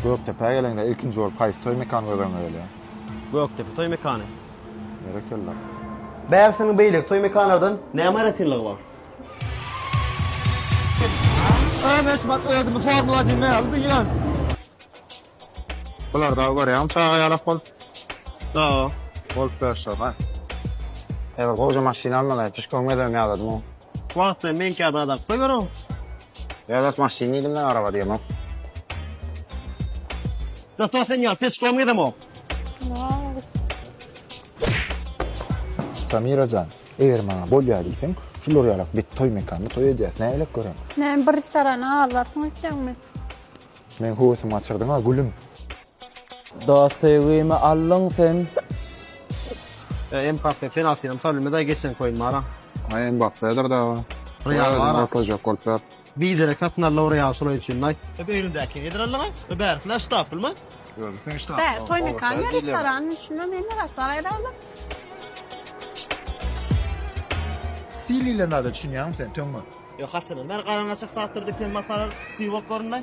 Gökdepä geleňde ilkinji bolup haýsy toý mekany göz öňüňe gelýär? Gökdepe toý mekany. Berekella. Bärsiniň beýleki toý mekanlardan näme aýratynlygy bar? Ömer şumat özümi formula diýme ýaly duýýan. Bular dagy görýäňmi çaga ýalak bolup? Da. Bolup dörşer-ha. Eger gowja maşyn almaly, pişkom gezegini ýadadym o. Wagtlaýyn meňki ýaly zat alyp goýberow. Ýa-da maşyn diýdim men araba diýemok. Zato sen ýaly peşkom gezemok. Samira jan, eger maňa bolýa diýseň, şular ýalak bet toý mekanda toý edýäs, nägilek göreň? Näme bir restorana aldarsyň öýtýäňmi? Meň höwesimi gaçyrdyň-a, gülüm. Dost söýgimi aldyň sen. E, Mbappe penaltynam salynmady geçen koýun bara. Aý Mbappedir da o. Real bara. Görkezjek bolup ýör. Biderek satyn aldy Real şol üçin naý. E öýündäki nedir aldyň? E bärisine ştap bilme. Özi sen ştap. Bä, toý mekan ýa restoran şunda näme zat bar aýraly? Stil ile zada düşünýäňmi sen töňňe? Ýok haçandan bäri garan açyk zatlar diken matalar stil bolup göründi.